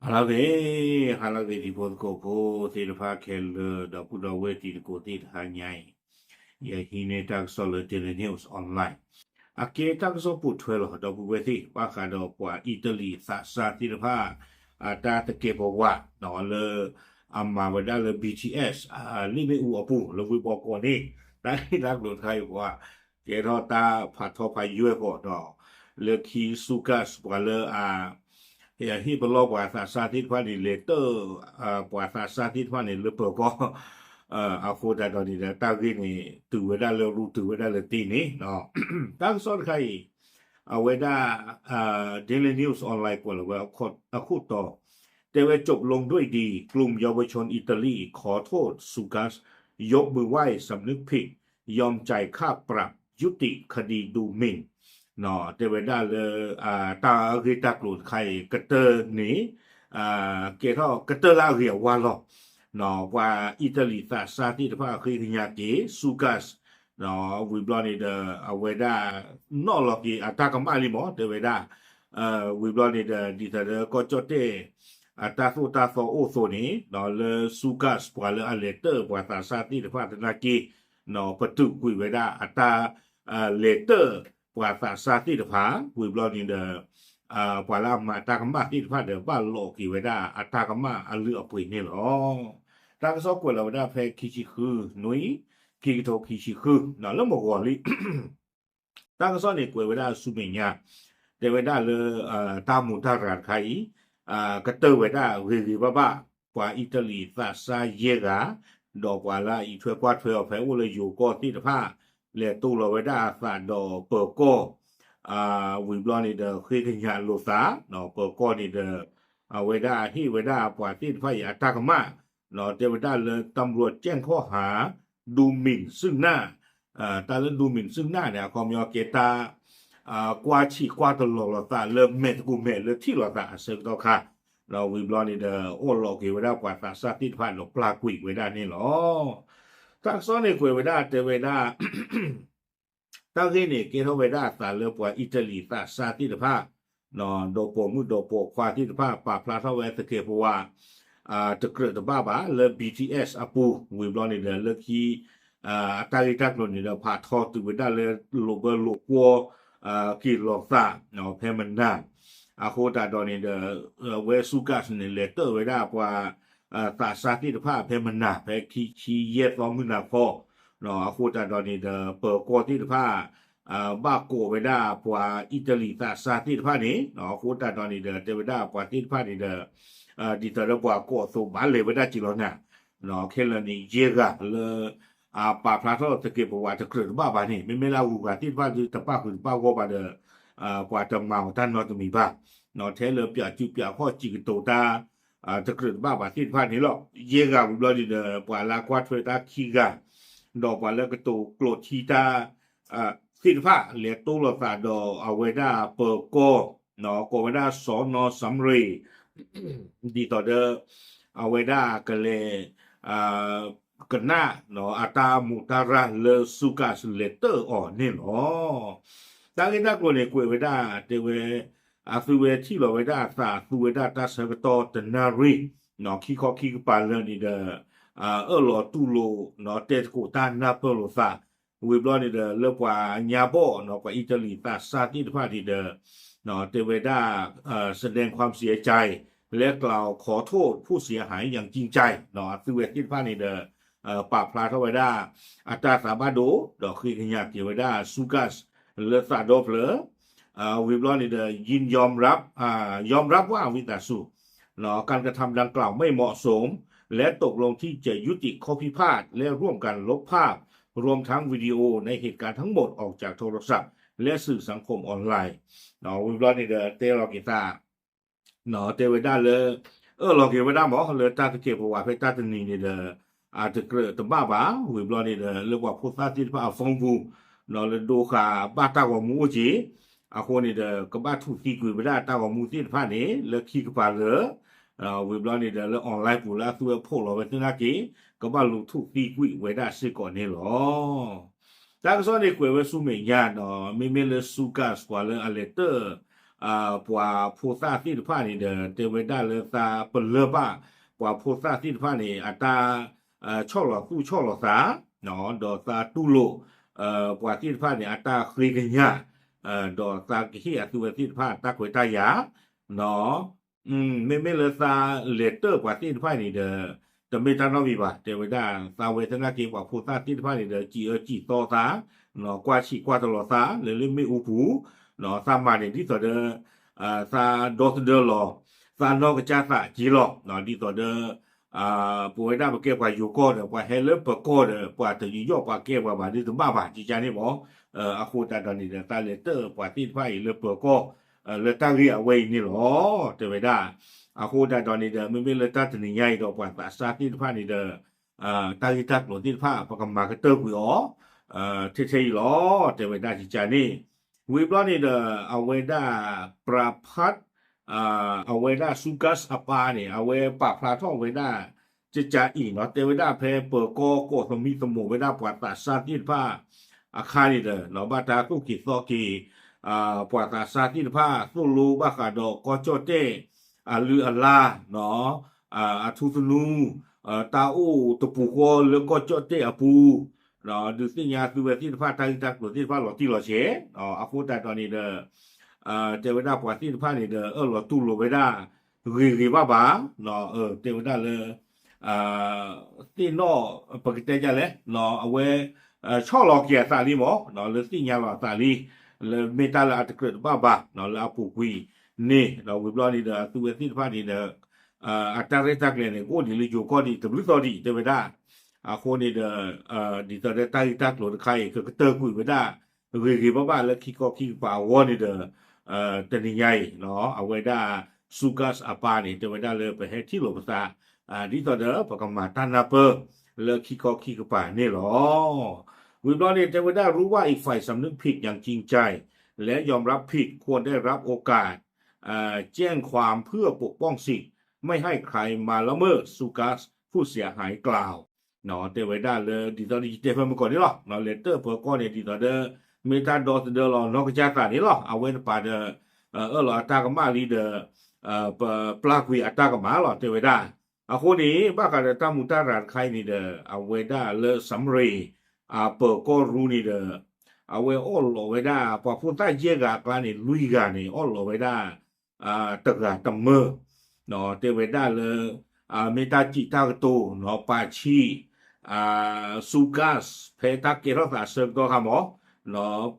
ဟါလၢအဂ့ၤ, ဟါလၢအဂ့ၤ တံၤဖိသကိးဖိသ့ၣ်တဖၣ်ခဲလၢာ် ဒီပုၢ်ဒီဝဲၢ်တံၤသကိးသ့ၣ်တဖၣ်ညါအံၤ, ယဟံးန့ၢ်တၢ်ကစီၣ်လၢ Daily News Online အကဲတၢ်ကစီၣ်ပိာ်ထွဲလီၤ ဒီပုၢ်ဝဲၢ်သ့ၣ် ဘၣ်ဃးဒီးပှၤအံၣ်တလံၤသးစၢ်သ့ၣ်တဖၣ် အတၢ်သကဲးပဝး လၢ အမၤဝဲဒၣ်လၢ ဘံၣ်ထံၣ်အဲၣ် လ့ၣ်မ့ၣ်အူအပူၤ လၢဝ့ၢ်ဘီကီးန့ၣ် တၢ်ဂ့ၢ်တၢ်ကျိၤတခါအံၤ ပှၤကဲထီၣ်တၢ်ဖးထီဖးယွဲၢ်ဃီဒီး လၢခံ Sukkot ပှၤလၢအ ဟ့ၣ်ပလီၢ်ပှၤသးစၢ်သ့ၣ်တဖၣ်န့ၣ် လဲၤတၢၣ် ပှၤသးစၢ်သ့ၣ်တဖၣ်န့ၣ် လၢပၢၤကီၢ် အဃိသတးဒီးန့ၣ်ဒီး တၢ်ဂ့ၢ်န့ၣ် တုၤဝဲဒၣ်လၢရူ တုၤဝဲဒၣ်လၢတ့န့ၣ် တၢ်ကစီၣ်တခါအံၤ အဝဲဒၣ် Daily News Online ကွဲးလီၤဝဲအခိၣ်တီ တဲဝဲ จบลงด้วยดี กลุ่มเยาวชนอิตาลีขอโทษ Sukkot ยกมือไหว้สำนึกผิด ยอมจ่ายค่าปรับ ยุติคดีดูหมิ่น တဲဝဲဒၣ်လၢ တၢ်ဂ့ၢ်တၢ်ကျိၤတခါအံၤ ကတၢၢ်န့ၣ် ကဲထီၣ်ကတၢၢ်လၢအဂ့ၤအဝါလီၤ. ပှၤအံၣ်တလံၤသးစၢ်သ့ၣ်တဖၣ်အဃ့ကညးက့ၤ Sukkot ဝံၤဘျီန့ၣ်ဒီး အဝဲဒၣ် နီၣ်လီၤက့ၤအတၢ်ကမၣ်လံမး တဲဝဲဒၣ် ဝံၤဘျီန့ၣ်ဒီး ဒ်သိးလၢကီၢ်ကၠီၣ်တဲၣ် အတၢ်သိၣ်တၢ်သီအိၣ်အသိးန့ၣ် လၢ Sukkot ပှၤလၢအလဲၤတၢၣ်ပှၤသးစၢ်သ့ၣ်တဖၣ်သနာ်က့ ပတုာ်ကွံာ်ဝဲဒၣ်အတၢ် လဲၤတၢၣ်ပှၤသးစၢ်သ့ၣ်တဖၣ် ဝံၤဘျီန့ၣ်ဒီး ပှၤလၢအမၤတၢ်ကမၣ်သ့ၣ်တဖၣ်ဒီး ဘၣ်လိးက့ၤဝဲဒၣ်အတၢ်ကမၣ်အလုၢ်အပှ့ၤန့ၣ်လီၤ. တၢ်ကစီၣ်ကွဲးလီၤဝဲဒၣ်ဖဲခံဆံဃု နွံ ခံကထိခံဆံဃု လၢမုၢ်ဂီၤလံ တၢ်ကစီၣ်န့ၣ်ကွဲးဝဲဒၣ်ဆူမဲာ်ညါ တဲဝဲဒၣ်လၢ တၢ်မူးတၢ်ရၤတခါအံၤ ကတၢၢ်ဝဲဒၣ်ဂ့ၤဂ့ၤဘၣ်ဘၣ် ပှၤအံၣ်တလံၤသးစၢ်ယဲၢ်ဂၤ ဒီးပှၤလၢအအံးထွဲကွၢ်ထွဲအီၤဖဲအိၣ်လၢယိၤကီၢ်သ့ၣ်တဖၣ် လဲၤတိၢ်လီၤဝဲဒၣ်အသးဒီးပၢၤကီၢ် ဝံၤဘျီန့ၣ်ဒီး ဃ့ကညးလိာ်သး ပၢၤကီၢ်န့ၣ်ဒီး အဝဲဒၣ်ဟ့ၣ်ဝဲဒၣ်ပှၤသ့ၣ်တဖၣ်အံၤအတၢ်ကမၣ် တဲဝဲဒၣ်လၢ ตำรวจแจ้งข้อหา ดูหมิ่นซึ่งหน้า တၢ်လၢ ดูหมิ่นซึ่งหน้า န့ၣ် အခီပညီကဲတၢ် ကွၢ်ဆံးကွၢ်တလီၤလိာ်သးလၢမဲာ်သကိးမဲာ်လၢထံၣ်လိာ်သးအဆၢကတီၢ်ခါ ဒီးဝံၤဘျီန့ၣ်ဒီး အိၣ်လီၤက့ၤဝဲဒၣ်ပှၤသးစၢ်သ့ၣ်တဖၣ်ဒီးပျၢ်ကွံာ်ဝဲဒၣ်န့ၣ်လီၤ. တၢ်ကစီၣ်န့ၣ်ကွဲးဝဲဒၣ်တဲဝဲဒၣ် တၢ်ဂ့ၢ်န့ၣ်ကဲထီၣ်ဝဲဒၣ်အသးလၢပှၤအံၣ်တလံၤသးစၢ်သ့ၣ်တဖၣ် ဒီးပိာ်မုၣ်ဒီးပိာ်ခွါသ့ၣ်တဖၣ် ပာ်ဖျါထီၣ်ဝဲသကဲးပဝး တကြၢးတဘၣ်ဘၣ်လၢ ဘံၣ်ထံၣ်အဲၣ် အပူၤ ဝံၤဘျီန့ၣ်ဒီး လၢခံ အတၢ်ဂ့ၢ်တၢ်ကျိၤန့ၣ်ဒီး ဖးထီတုၤဝဲဒၣ်လၢလိာ်ဘၢလိာ်ကွီၢ် က့ၤလိာ်သး ဖဲမနၤ အဃိသတးဒီးန့ၣ်ဒီး ဝဲ Sukkot န့ၣ် လဲၤတၢၣ်ဝဲဒၣ်ပှၤ သးစၢ်သ့ၣ်တဖၣ်ဖဲမနၤ ဖဲခံဆံယဲၢ်သီမုၢ်နၤခီ အဃိသတးဒီးန့ၣ်ဒီး ပၢၤကီၢ်သ့ၣ်တဖၣ် ဘၣ်ကိးဝဲဒၣ်ပှၤအံၣ်တလံၤသးစၢ်သ့ၣ်တဖၣ်န့ၣ် အဃိသတးဒီးန့ၣ်ဒီး တဲဝဲဒၣ်ပှၤသ့ၣ်တဖၣ်န့ၣ်ဒီး ဒ်သိးလၢပှၤကိးအသိးဘၣ်လဲၤဝဲဒၣ်က့ၤလီၤနၤ ခဲလၢာ်န့ၣ် ယဲၢ်ဂၤလၢ အပာ်ဖျါထီၣ်သကဲးပဝးတကြၢးတဘၣ်ဘၣ်န့ၣ် မ့မ့ၢ်လၢအဂုၤအဂၤသ့ၣ်တဖၣ်ဒုးတပၣ်ဃုာ်တပၣ်ဂီၢ်ဘၣ်ဒီး ပှၤတမၤအီၤတၢ်နီတမံၤဘၣ် ထဲလၢပၠးစုပၠးခီၣ်စံးကတိၤတၢ် တကြၢးတဘၣ်ဘၣ်သ့ၣ်တဖၣ်န့ၣ်လီၤ. ယဲၢ်ဂၤဝံၤဘျီန့ၣ်ဒီး ပှၤလၢအကွၢ်ထွဲတၢ်ခံဂၤ ဒီးပှၤလၢကတိၤကျိးထံတၢ် သ့ၣ်တဖၣ် လဲၤတိၢ်လိာ်သးဒီးအဝဲဒၣ်ပၢၤကီၢ် ကိးဝဲဒၣ်စီၤနီၤစၢရ့ၣ် ဒ်သိးဒီး အဝဲဒၣ်ကလဲၤ ကနၣ် အတၢ်မူးတၢ်ရၢ်လၢ Sukkot လဲၤတၢၣ်အီၤန့ၣ်လီၤ. တၢ်ဂ့ၢ်တၢ်ကျိၤန့ၣ် ကွဲးဝဲဒၣ် တဲဝဲ အသုဝဲထံၣ်လီၤဝဲဒၣ်အသး အသုဝဲဒၣ်တၢ်ဆၢကတီၢ်တနၣ်ရံၣ် ခံခီခံကပၤလၢာ်န့ၣ်ဒီး အၢၣ်လီၤတူၢ်လိာ် တဲသကိးတၢ်နၢ်ပၢၢ်လိာ်သး ဝံၤဘျီန့ၣ်ဒီး လၢပှၤညါဘီၣ် ပှၤအံၣ်တလံၤသးစၢ်သ့ၣ်တဖၣ်န့ၣ်ဒီး တဲဝဲဒၣ် แสดงความเสียใจ และกล่าวขอโทษผู้เสียหายอย่างจริงใจ အသုဝဲသ့ၣ်တဖၣ်န့ၣ်ဒီး ပာ်ဖျါထီၣ်ဝဲဒၣ် အတၢ်သးဘၣ်ဒိ ဒီးဃ့ကညးက့ၤဝဲဒၣ် Sukkot လၢသးဒီဖျၢၣ် ဝံၤဘျီန့ၣ်ဒီး ยินยอมรับ ยอมรับว่า ဝံသးစူၤ การกระทำดังกล่าวไม่เหมาะสม และตกลงที่จะยุติข้อพิพาท และร่วมกันลบภาพ รวมทั้งวิดีโอในเหตุการณ์ทั้งหมดออกจากโทรศัพท์ และสื่อสังคมออนไลน์ ဝံၤဘျီန့ၣ်ဒီး တဲလီၤက့ၤသး တဲဝဲဒၣ်လၢ အၢၣ်လီၤက့ၤဝဲဒၣ်မး လၢတၢ်သကဲးပဝးဖဲတၢ်တနံၤန့ၣ်ဒီး အတကြၢးတဘၣ်ဘၣ် ဝံၤဘျီန့ၣ်ဒီး လၢပှၤဖိသၣ်သ့ၣ်တဖၣ်အ phone ပူၤ လၢဒိဃာ်ဘၣ်တၢ်ဂီၤမူအိၣ်က့ၤ အဃိန့ၣ်ဒီး ကဘၣ်ထူးသံကွံာ်ဝဲဒၣ်တၢ်ဂီၤမူသ့ၣ်တဖၣ်န့ၣ် လၢခံကပၤလၢာ် ဝံၤဘျီန့ၣ်ဒီး လၢ online ပူၤလၢအသုဝဲဖီၣ်လီၤဝဲသနာ်က့ ကဘၣ်လူၤထူးသံကွံာ်ဝဲဒၣ်စ့ၢ်ကီးန့ၣ်လီၤ. တၢ်ကစီၣ်န့ၣ်ကွဲးဝဲဆူမဲာ်ညါဒီး မ့မ့ၢ်လၢ Sukkot ပှၤလၢအလဲၤတၢၣ် ပှၤဖိသၣ်သ့ၣ်တဖၣ်န့ၣ်ဒီး တဲဝဲဒၣ်လၢသးပလၢၢ်ဘၣ် ပှၤဖိသၣ်သ့ၣ်တဖၣ်န့ၣ် အတၢ်ဆီၣ်လီၤသူၣ်ဆီၣ်လီၤသး ဒီးသးတူၢ်လိာ် ပှၤသ့ၣ်တဖၣ်န့ၣ် အတၢ်ဃ့ကညး ဒီးသးကဟ့ၣ်အသုဝဲသ့ၣ်တဖၣ်တၢ်ခွဲးတၢ်ယာ် မ့မ့ၢ်လၢသးလဲၤတၢၢ်ပှၤသ့ၣ်တဖၣ်န့ၣ်ဒီး တမ့ၢ်တၢ်နီတမံၤဘၣ် တဲဝဲဒၣ် သးဝဲသနာ်က့ ပှၤဖိသၣ်သ့ၣ်တဖၣ်န့ၣ်ဒီး စံးအၢစံးသီသး ကွၢ်ဆံးကွၢ်တလီၤသး လၢလၢမ့ၣ်အူပူၤ သးမၤန့ၣ်ဒ်သိးဒီး သးဒီသဒၢလီၤ သးနီၢ်ကစၢ်သးက့လီၤ ဒ်သိးဒီး ပဝဲဒၣ်ပကဲပှၤယိၤကီၢ်ဒီး ပှၤဟဲလၢပၢၤကီၢ်ဒီး ပှၤတယူးယီၣ်ပှၤကဲပှၤဘၣ်ဒ်တဘၣ်ဘၣ် ကကန့ၣ်မး အဃိသတးဒီးန့ၣ်ဒီး သးလဲၤတၢၢ်ပှၤသ့ၣ်တဖၣ်အံၤလၢပၢၤကီၢ် လၢတၢ်ဂ့ၢ်အဝဲအံၤန့ၣ်လီၤ တဲဝဲဒၣ် အဃိသတးဒီးန့ၣ်ဒီး မ့မ့ၢ်လၢတၢ်တနံၤညါအံၤဒီး ပှၤသးစၢ်သ့ၣ်တဖၣ်န့ၣ်ဒီး တၢ်ဂ့ၢ်တၢ်ကျိၤသ့ၣ်တဖၣ် ပကမၤကတၢၢ်ကွံာ်အီၤ ထဲထဲအံၤလီၤ တဲဝဲဒၣ်ကကန့ၣ် ဝံၤဘျီန့ၣ်ဒီး အဝဲဒၣ် ပြဖတ် အဝဲဒၣ် ဆူကၢ်အပၢ်န့ၣ် အဝဲပာ်ဖျါထီၣ်ဝဲဒၣ် ကကအံၤနီၤ တဲဝဲဒၣ်ဖဲပၢၤကီၢ်ကီၢ်သမံသမိးဝဲဒၣ်ပှၤသးစၢ်သ့ၣ်တဖၣ်အခါန့ၣ်ဒီး ဘၣ်တၢ်သိၣ်က့ၤသီက့ၤ ပှၤသးစၢ်သ့ၣ်တဖၣ် သိၣ်လိဘၣ်ဃးဒီးကီၢ်ကၠီၣ်တဲၣ် အလုၢ်အလၢ် အထူသနူ တၢ်အိၣ်တပူၤဃီလၢကီၢ်ကၠီၣ်တဲၣ်အပူၤ ဒုးသ့ၣ်ညါသုဝဲသ့ၣ်တဖၣ် တၢ်ဂ့ၢ်တၢ်ကျိၤသ့ၣ်တဖၣ်လီၤတံၢ်လီၤဆဲး အဃိသတးဒီးန့ၣ်ဒီး တဲဝဲဒၣ်ပှၤသ့ၣ်တဖၣ်န့ၣ်ဒီး အၢၣ်လီၤတူၢ်လိာ်ဝဲဒၣ် ဂ့ၤဂ့ၤဘၣ်ဘၣ် တဲဝဲဒၣ်လၢ သ့ၣ်နီၣ် ပကတဲဒ်လဲၣ် အဝဲ ဆီၣ်လီၤက့ၤအသးလံမး လၢသ့ၣ်ညါလီၤအသးလံ လၢမ့ၢ်တၢ်လၢအတကြၢးတဘၣ်ဘၣ် လၢအပူၤကွံာ်န့ၣ် ဒီးဝံၤဘျီန့ၣ်ဒီး အသုဝဲသ့ၣ်တဖၣ်န့ၣ်ဒီး အတၢ်ရဲၣ်တၢ်ကျဲၤန့ၣ် ကအိၣ်ဒံးလၢယိၤကီၢ်ဒံးတဘျုးသီဒံး တဲဝဲဒၣ် အဃိန့ၣ်ဒီး ဒ်သိးဒီးတၢ်ဂ့ၢ်တၢ်ကျိၤတခါအံၤ ကကတၢၢ်ကွံာ်ဝဲဒၣ် ဂ့ၤဂ့ၤဘၣ်ဘၣ်လၢခံခီခံကပၤအဂီၢ်န့ၣ်ဒီး တနံၤညါအံၤ အဝဲဒၣ် ဆူကၢ်အပၢ်န့ၣ် တဲဝဲဒၣ်လၢပဟဲထံၣ်လိာ်ပသး ဒ်သိးဒီးပကမၤတၢ်နၢ်ပၢၢ် လၢခံခီခံကပၤန့ၣ်လီၤ. ဝံၤဘျီန့ၣ် တဲဝဲဒၣ် รู้ว่าอีกฝ่ายสำนึกผิดอย่างจริงใจ และยอมรับผิด ควรได้รับโอกาส แจ้งความเพื่อปกป้องสิทธิ์ ไม่ให้ใครมาละเมิด ဆူကၢ် ผู้เสียหายกล่าว တဲဝဲဒၣ်လၢ ဒ်သိးဒီးယတဲဖဲမုၢ်ကီၢ်န့ၣ်လီၤ လဲၤတၢၢ်ပၢၤကီၢ်န့ၣ် ဒ်သိးဒီး မ့ၢ်တၢ်ဒီသဒၢလီၤနီၢ်ကစၢ်သးန့ၣ်လီၤ အဝဲတပၤဒီး အၢၣ်လီၤအတၢ်ကမၣ်လံဒီး ပပျၢ်ကွံာ်အတၢ်ကမၣ်လီၤ တဲဝဲဒၣ်. အဃိန့ၣ် ဘၣ်ဃးဒီးတၢ်မူးတၢ်ရၤတခါအံၤန့ၣ်ဒီး အဝဲဒၣ်လၢ စမ်းရ့ၣ် အပၢၤကီၢ်ရူန့ၣ်ဒီး အဝဲအီၣ်လီးဝဲဒၣ် ပှၤဖိသၣ်ယဲၢ်ဂၤအကျါန့ၣ် လွံၢ်ဂၤန့ၣ် အီၣ်လီးဝဲဒၣ် တဂၤတမၢ တဲဝဲဒၣ်လၢ မ့ၢ်တၢ်စံးတၢ်ကတိၤ ပာ်ဆံး ဆူကၢ် ဖဲတၢ်ကဲထီၣ်သးအဆၢကတီၢ်ခါမး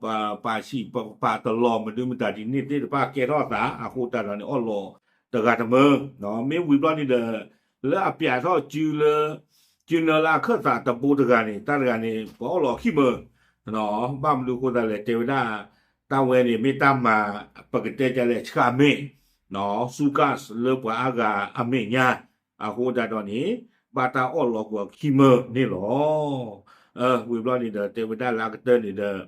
ပာ်ဆံးပာ်တလီၤ မနုၤမတၤဒ်န့ၣ်သ့ၣ်တဖၣ်ကဲထီၣ်သး အဃိသတးဒီးန့ၣ် အီၣ်လီးတဂၤတမၢ မ့ၢ်ဝံၤဘျီန့ၣ်ဒီး လၢအပျးထီၣ်စုလၢ စုနၢလၢအခၢၣ်သးတဘိတဂၤန့ၣ် တၢ်တဂၤန့ၣ် ပအီၣ်လီးအခံမၢ ဘၣ်မနုၤအဃိသတးလဲၣ် တဲဝဲဒၣ် တၢ်ဝဲန့ၣ် မ့ၢ်တၢ်မၤ ပကတဲဒ်လဲၣ် ဆှးမဲာ် ဆူကၢ်လၢပှၤအါဂၤအမဲာ်ညါ အဃိသတးဒီးန့ၣ် ဘၣ်တၢ်အီၣ်လီးကွံာ်အခံမၢန့ၣ်လီၤ. ဝံၤဘျီန့ၣ်ဒီး တဲဝဲဒၣ်လၢအကတၢၢ်န့ၣ်ဒီး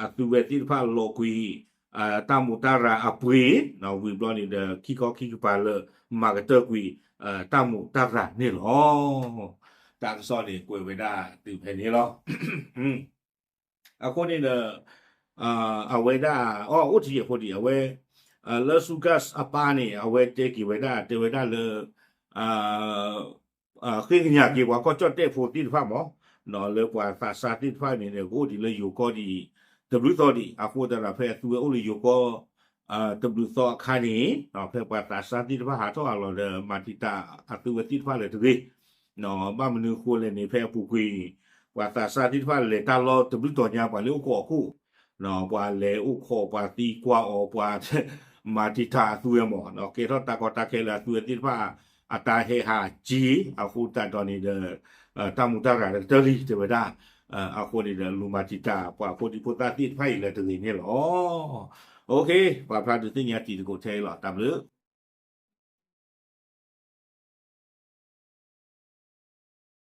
အသုဝဲသ့ၣ်တဖၣ်လီၤကွံာ် တၢ်မူးတၢ်ရၤအပှ့ၤ ဝံၤဘျီန့ၣ်ဒီး ခံခီခံကပၤလၢ မၤကတၢၢ်ကွံာ် တၢ်မူးတၢ်ရၤန့ၣ်လီၤ. တၢ်ကစီၣ်န့ၣ် ကွဲးဝဲဒၣ်တုၤဖဲန့ၣ်လီၤ. အဃိန့ၣ်ဒီး အဝဲဒၣ် အအိၣ်တယဲၢ်ဖိဒံး အဝဲ လၢဆူကၢ်အပၢ်န့ၣ် အဝဲတဲက့ၤဝဲဒၣ် တဲဝဲဒၣ်လၢ ဃ့ကညးက့ၤပှၤကီၢ်ကၠီၣ်တဲၣ်ဖိသ့ၣ်တဖၣ်မး လၢပှၤသးစၢ်သ့ၣ်တဖၣ်န့ၣ် ကအိၣ်ဒံးလၢယိၤကီၢ်ဒံး တဘျုးသီဒံး အဃိသတးဒီး ဖဲအသုဝဲအိၣ်လၢယိၤကီၢ် တဘျုးသီအခါန့ၣ် ဖဲပှၤသးစၢ်သ့ၣ်တဖၣ်ဟးထီၣ်အလီၢ်ဒီး မၤတံာ်တာ်အသုဝဲသ့ၣ်တဖၣ်လၢတဂ့ၤ ဘၣ်မနုၤအဃိလဲၣ်န့ၣ် ဖဲအပူၤကွံာ် ပှၤသးစၢ်သ့ၣ်တဖၣ်လဲၤတၢ်လီၢ်တဘျုးတီၤညါ ပှၤလၢအိၣ်ခိးအခိၣ် ပှၤလဲၤအိၣ်ခိးပှၤသံကွၢ်အီၤ ပှၤ မၤတံာ်တာ်အသုဝဲမး ကဲထီၣ်တၢ်ကီတၢ်ခဲလၢအသုဝဲသ့ၣ်တဖၣ် အတၢ်ဟဲဟးက့ၤ အဃိသတးဒီးန့ၣ်ဒီး တၢ်မူးတၢ်ရၤလၢကတၢၢ်လံ တဲဝဲဒၣ် အဃိန့ၣ်ဒီး လူၤမၤတံာ်တာ် ပှၤဖိဒံဖိသၣ်သ့ၣ်တဖၣ်အံၤလၢတဂ့ၤန့ၣ်လီၤ. ပာ်ဖျါဒုးသ့ၣ်ညါတံၤသကိးထဲအံၤလီၤ တၢ်ဘျုး